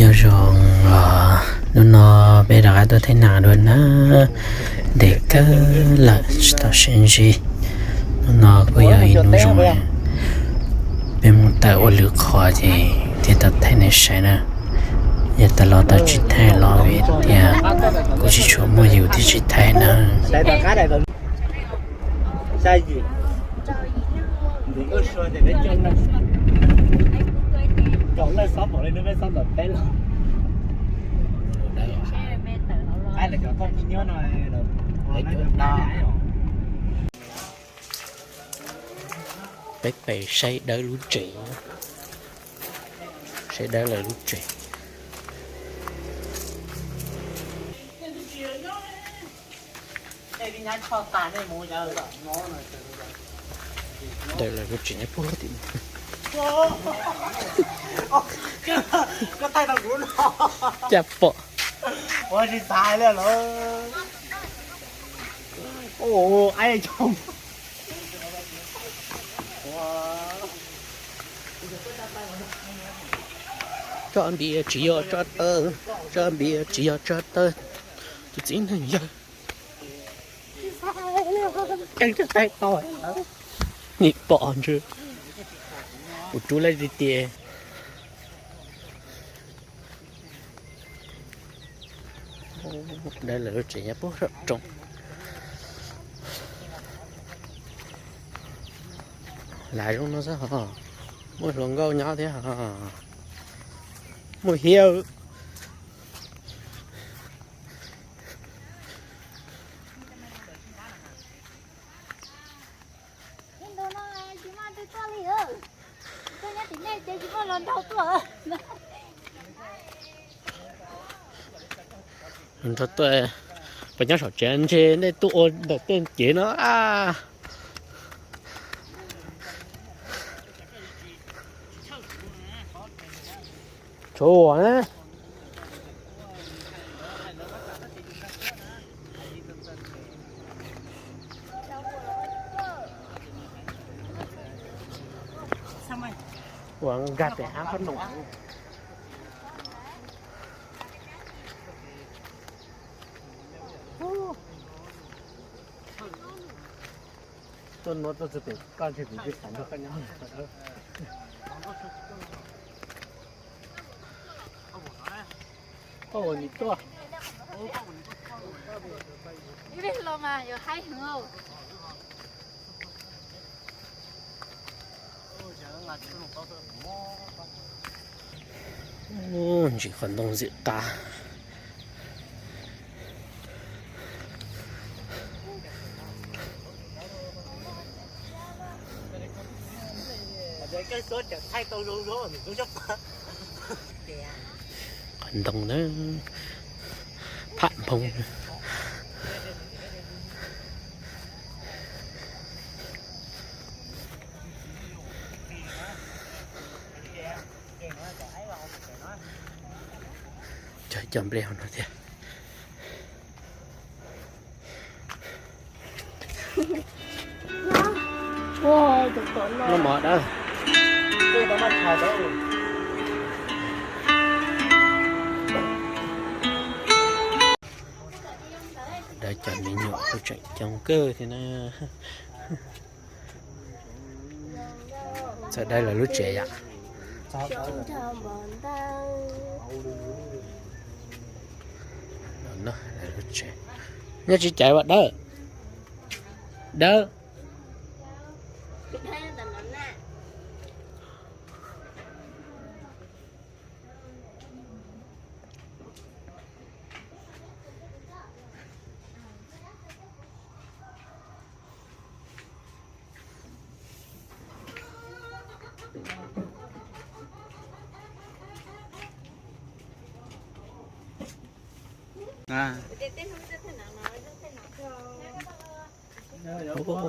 Nyob zoo, hnub no peb rov qab tuaj thab nas dua na, ntev kawg lawm tsis tau sib ntsib. Hnub no kuj yog ib hnub zoo, peb mus tawm ua lwm qhov ces thiaj tau thaij nej saib na. Yog tau los tau tsis thaij los vim tias kuv tsis tshua muaj yus thiaj tsis thaij na. Peb pem saib Dawb lub tsev, saib Dawb lawv lub tsev. Dawb lawv lub tsev nyob puag tim. Cas pom. Tso npias tsis yog tso taw, tso npias tsis yog tso taw, tus txiv neej yawg. Nim pom ntsw, kuv rub lawv tiag tiag. Dawb lawv lub tsev nyob puag saum roob. Lav zoo no xwb hos, muaj hluas nkauj nyob thiab hos, muaj hiab. Nrog tuaj, puas nyob saum tsev ntshe nej tuaj ua ntawm tej cev no a. Tshuav uas na. Ua nkag pem av qhob noom. Tuaj nuav tuaj txug pem koj ntshe kuv twb xav nrog koj nyob. Koj ua nim tuaj. Ib pliag los mas yuav haib heev lauj. Ntsis qhov ntoo ntxim qab. Qhov ntoo na, pham nphoo. Cog cov nplej hauv no thiab. Noj mov Dawb. Dawb cov me nyuam kuj tseem coob kawg thiab na. Txawm Dawb lawv lub tsev yom. Lawv lub tsev nyob tsis caiv as Dawb. Dawb.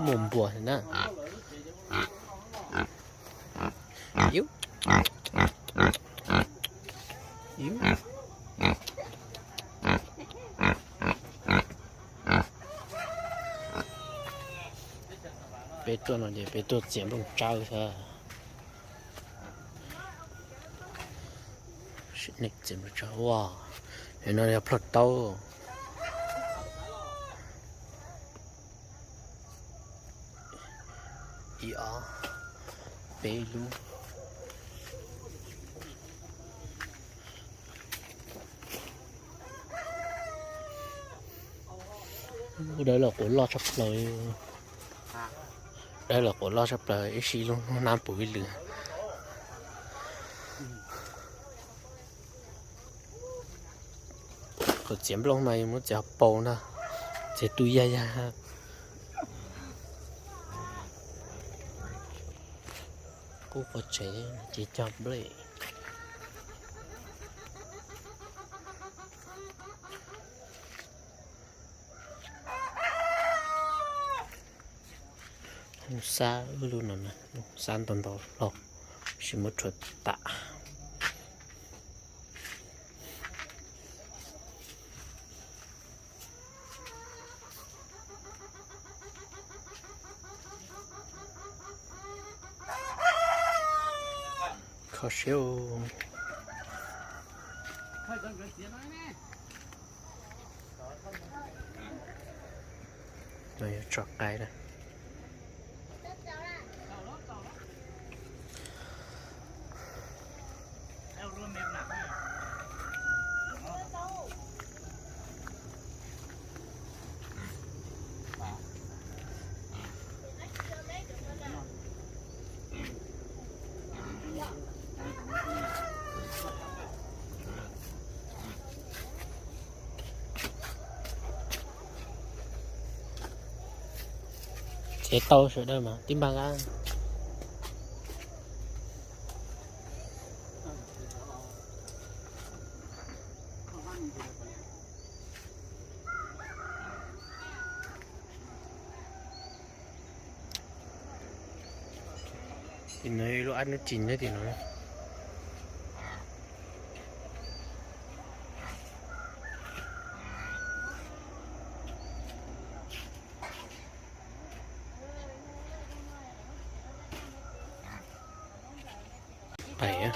Mus npuas na. Peb tuaj no ces peb tuaj txiav nplooj tsawb xwb. Nim txiv nplooj tsag ua, no yog plhuav taub. Ib ob peb lub. Dawb los quav loj tshaj plaws. Dawb los quav loj tshaj plaws, ib sij lub hnub nab puv ib lwm. Qhov txiav nplooj no yus muab txiav hauv paus ntag, txiav tu yag yag. Qub qhov tsev ces cog nplej. Hoob xab wb lub no, hoob xab ntau ntau hlo, tab sis muab rhuav tas. Kho siab. No yog tso qaib na. Txiav tau sawv daws mas tib npag nqaj. Tim no ib lub ab nub tsis nyob tim no. Pais.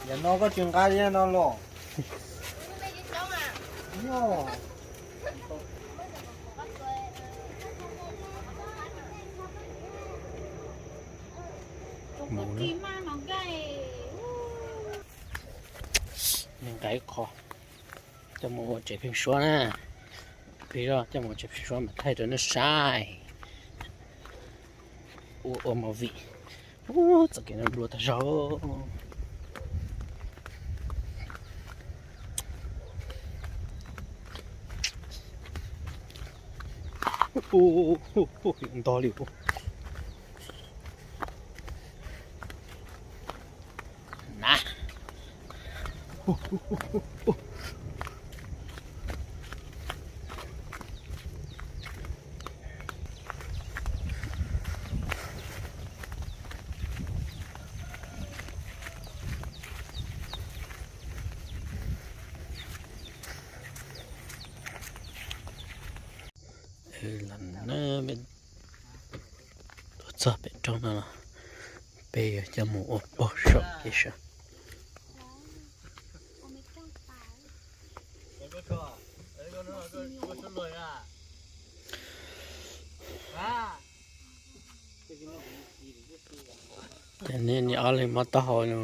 Yam no koj tsis nqa li no los? Nqa ib qho coj mus ua tsev pheeb suab na. Peb coj mus ua tsev pheeb suab mas thaij rau nej saib. Ua ua movie. Ub, txoj kev no nplua tag zog. Ntog li. Na. Los na, tuaj txog pem roob no los peb yuav coj mus ua pog saum kev sawv. Ces nej niam ob leeg mob taub hau no.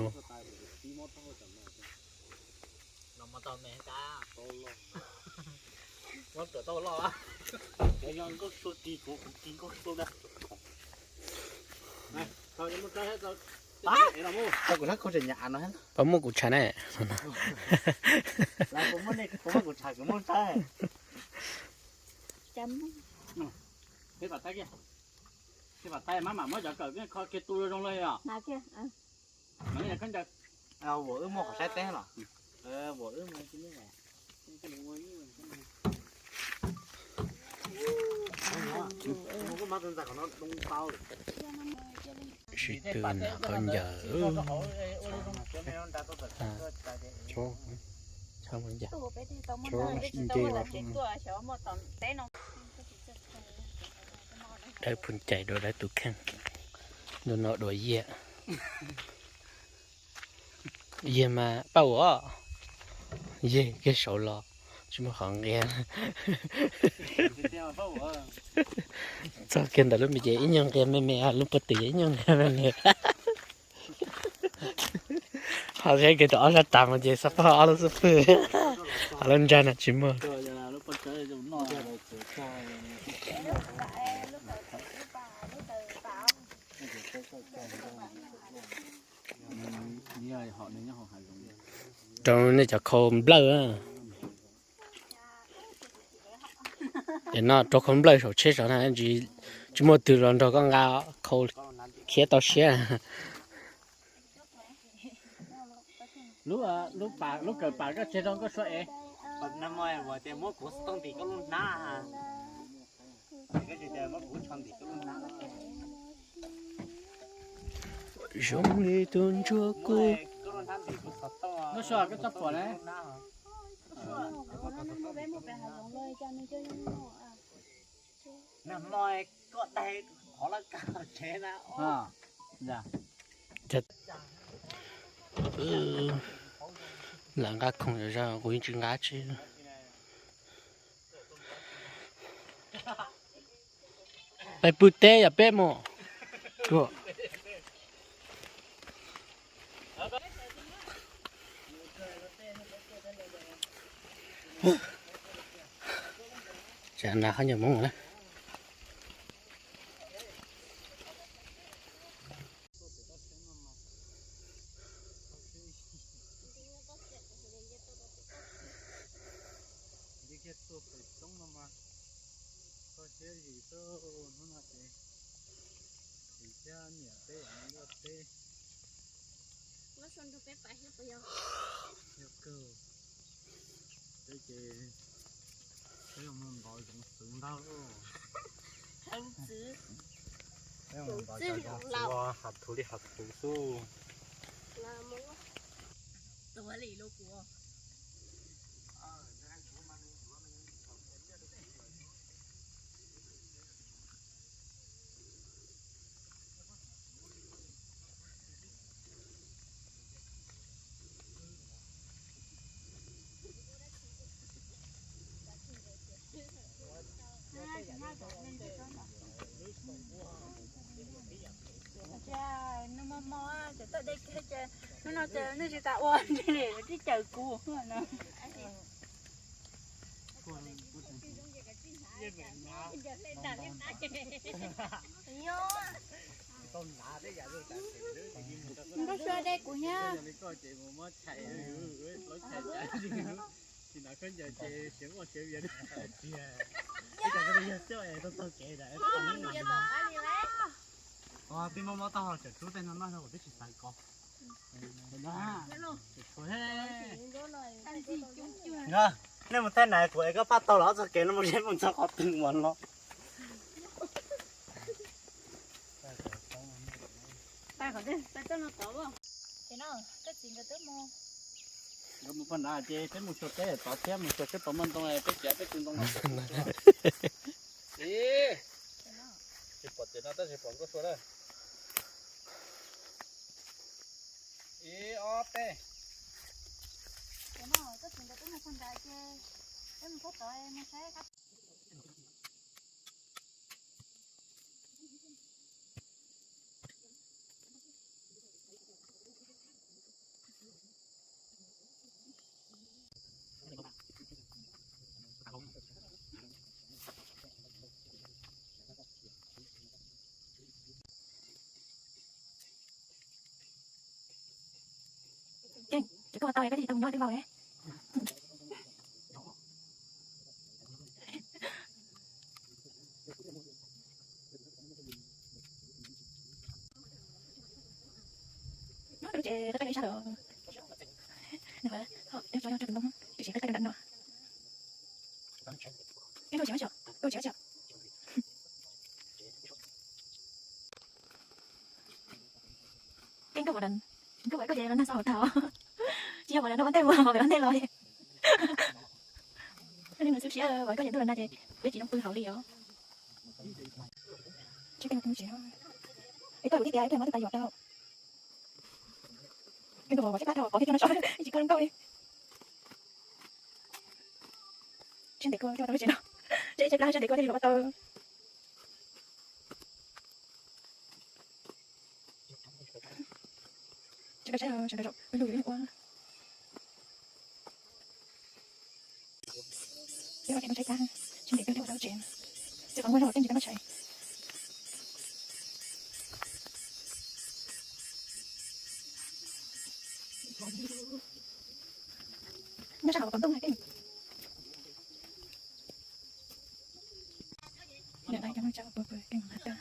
Pab muab kuv tshav ne. Sib tw na qhov ncaws. Dawb phu cais dua dawb tus kheej, ntu no dua yias. Yeg mas pab ua, yeg kiag saud los tsis muaj qhov nqia. Txog kiag ntawm lub me ces ib nyuag nqia me me, lub pob tw ib nyuag nqia me me. Ho saib kiag rau ob sab tas mus ces xab pog ob lub xub pwg, ho lub ntsag no tsis muaj. Rau nej cov khau nplawj. Ces no rau khau nplawj saum tsheb saud na, tsis muaj twg los nrog koj nqa khau khiab tau siab. Lub kawm pam koj tseg rau nkauj sua es. Zoo li tus ntsuag kuj. Nkauj sua koj txhob pom na. Lam nqa khoom zog kuv yeej tsis nqa tsi. Peb pw teb yog peb mus. Tsam nas qhov nyuag hmoov na. Koj siab zim xwb, hnub no ces tsis thiab niam peb yam no luaj teb. Yog kawg, peb ces peb mus npov zoov txwv ntag lauj. Peb mus npov cov zoov txwv hav thuv li hav thuv xwb. Nws mos mos ces tawm dej kiag ces hnub no ces nej tsis tas ua ntshe li tib caws kuv no. Nkauj sua de kuv nyab. Peb mob mob taub hau tsam rub tej no noj no kuv twb tsis xav ko. Nej mus thaij nas kuv es koj pab tau los ob txoj kev no mus seb mus txog qhov twg mas los. Nkawd mus pog nrad ces peb mus xyuas teb tod thiab, mus xyuas seb puas muaj ntoo, peb cav peb tus ntoo no. Ib, tsis pom tias no tab sis pom nkauj sua na. Ib ob peb. Ces koj ua tau es koj thiaj tau mus nyob twb vau ne. Nyob rau lub tsev qab qab ib sab lawm. Nws qhov eb qhov yog rau tus ntoo, tiam sis qab qab nram no. Eb, nkauj tsev, nkauj tsev. Keeb nkauj, nkauj ua koj ces los nag xaus tag, tsis yog ua no ua ntej mus ua pem ua ntej los. Li mus xub siab ua koj ces ntuj los nag ces peb tsis zoo pw hauv li os. Tsis keej ua tsis, es koj ua tib tias koj muab tus pas yuam rau. Koj tus vov tshaib plab dhau, pov thiab coj no tso, tsis kub zoo nkauj li. Tshaib ntev kua coj tau lub tsev no, tshaib plab tshaib ntev kua thiaj li los tau. Sawv daws saib, sawv daws zaum lug yuav ua. Peb ua tsev no tshaib plab, tshaib ntev kua thiaj ua tau lub tsev. Txij qhov muaj zog los keej tsis tau noj tshais. Nyob sab hauv pom ntuj na keej. Ntawm no cov no tsa pw pw keej hnav tawg.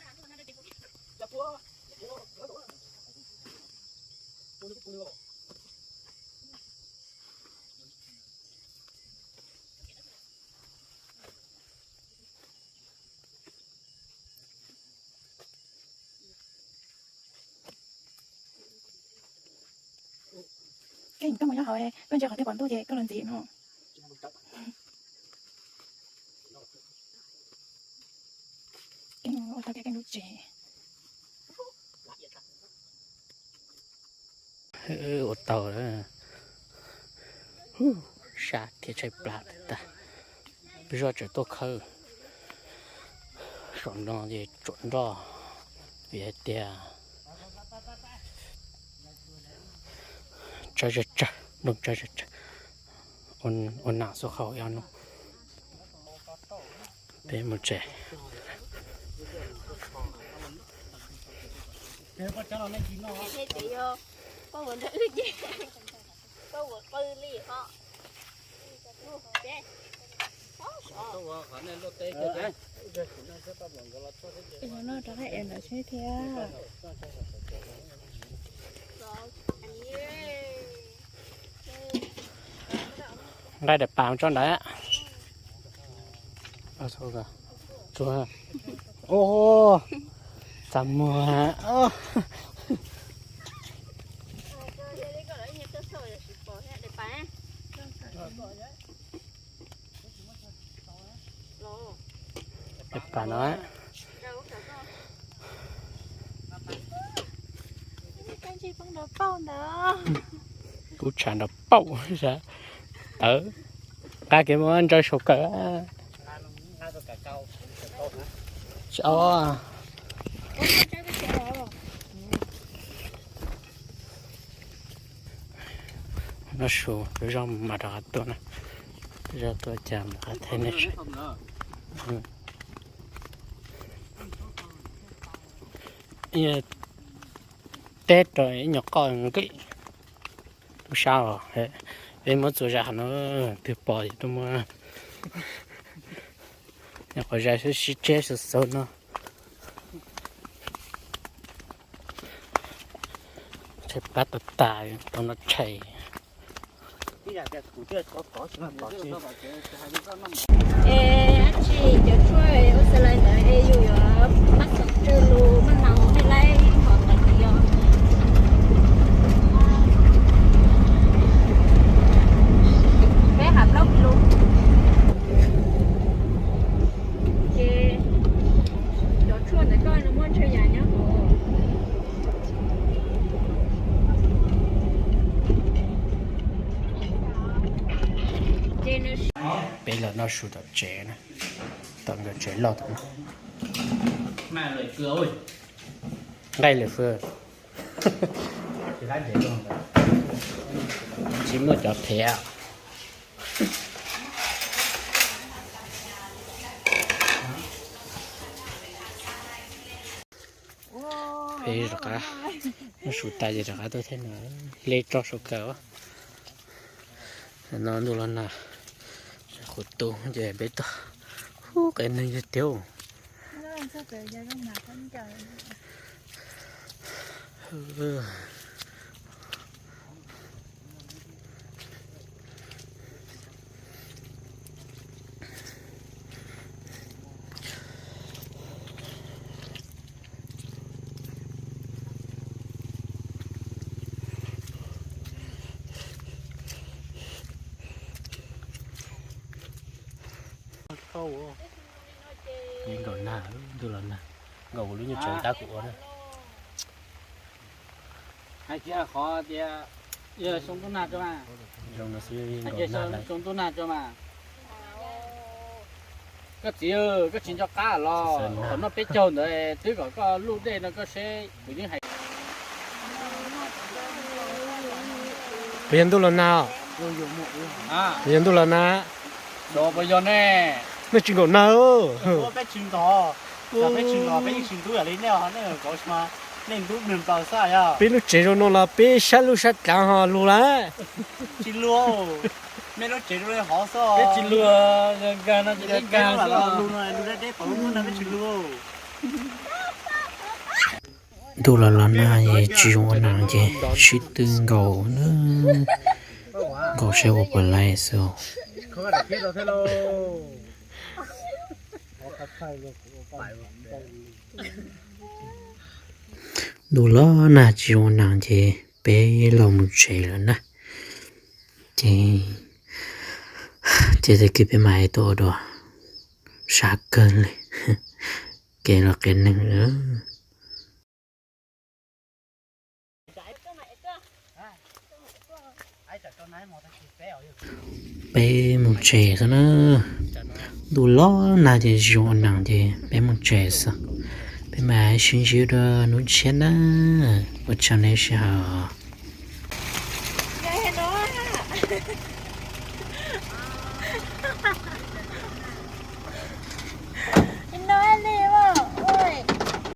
Keej koj mus nyob hauv, koj ntsia qhov twg pom ntuj ces koj los ntxiv no. Keej ua tau keej lub tsev. Ua tau, sab thiab tshaib plab tag. Peb zoj tseem tuaj khawb saum no ces tsuam nroj, vim hais tias tsawg tsawg, nplooj tsawg tsawg, ua nas xub qhau ib ob hnub. Peb mus tsev. Nqaij daim pam tso ntawd. Txaj muag. Daim pam no. Kub tshav nrov paum, tawv. Nqa kev mus ntsawj saum kawm. Noj su, peb zoj mam rov qab tuaj na. Peb zoj tuaj cas mam rov qab thaij nej saib. Teb rau ib nyuag qoj nqis tub sab os. Peb muab txuas zam no, twg pom ces tuaj muab. Nyuam qhuav zam sib tseb xav xav no. Tshaib plab tag tas, tau noj tshais. Es dab tsi cov tshuaj ua xav lais ntawd es yus yuav pab xeem tswj lus maj nas ua nej laib ib hom ntawd yog peb ham plaub kis lus. Ces cov tshuaj ntawd koj muab ntshaw yam nyob hauv. Peb los noj su tom tsev na, tom nkawd tsev loj tom no. Nqaij lawm fwj. Tsis muaj cov phem. Peb rov qab, noj su tas ces rov qab tuaj thaij no, hle tso saum kawm. No ntuj los nag, qhuv tu ces peb tuaj, ub qe neeg tiag tiag. Nkaum nag, ntuj los nag, nkaum lub nyuag tsev tab kuv ua na. Hais tias qhov tias Xyoo ntuj nag tso mas. Xyoo ntuj nag tso mas. Koj txiv, koj tsis nco qab los thaum noj peb caug ntawd twb kom koj luj dej no koj seb kuv yeej hais. Puas yog ntuj los nag? Puas yog ntuj los nag? Puas yog ne? Nej tsis nkaum nag. Peb tsis nkaum, peb tsis nkaum, peb yeej tsis ntub yam li nej os, nej nkaum mas nej ntub nws nplaws xwb yog. Peb lub tsev zoo no los peb sab lub sab dlav ho lug lawm. Tsis lug, nej lub tsev zoo li hov xwb. Peb tsis lug, nkag no ces peb nkag xwb. Lug no lug deb deb tau lub no peb tsis lug. Ntuj los los nag es tsis zoo ua neeg ces sib tw nkaum na, nkaum saib ua puas laib xwb. Ntuj los nag tsis zoo ua neeg ces peb los mus tsev lawm na. Ces, ces tag kis peb mam li tuaj ua dua sab kawg li, kev los qias neeg. Peb mus tsev xwb na. Ntuj los nag ces tsis zoo ua neeg ces peb mus tsev xwb. Peb mam sib ntsib dua hnub tshiab na. Ua tsaug nej sib hawm.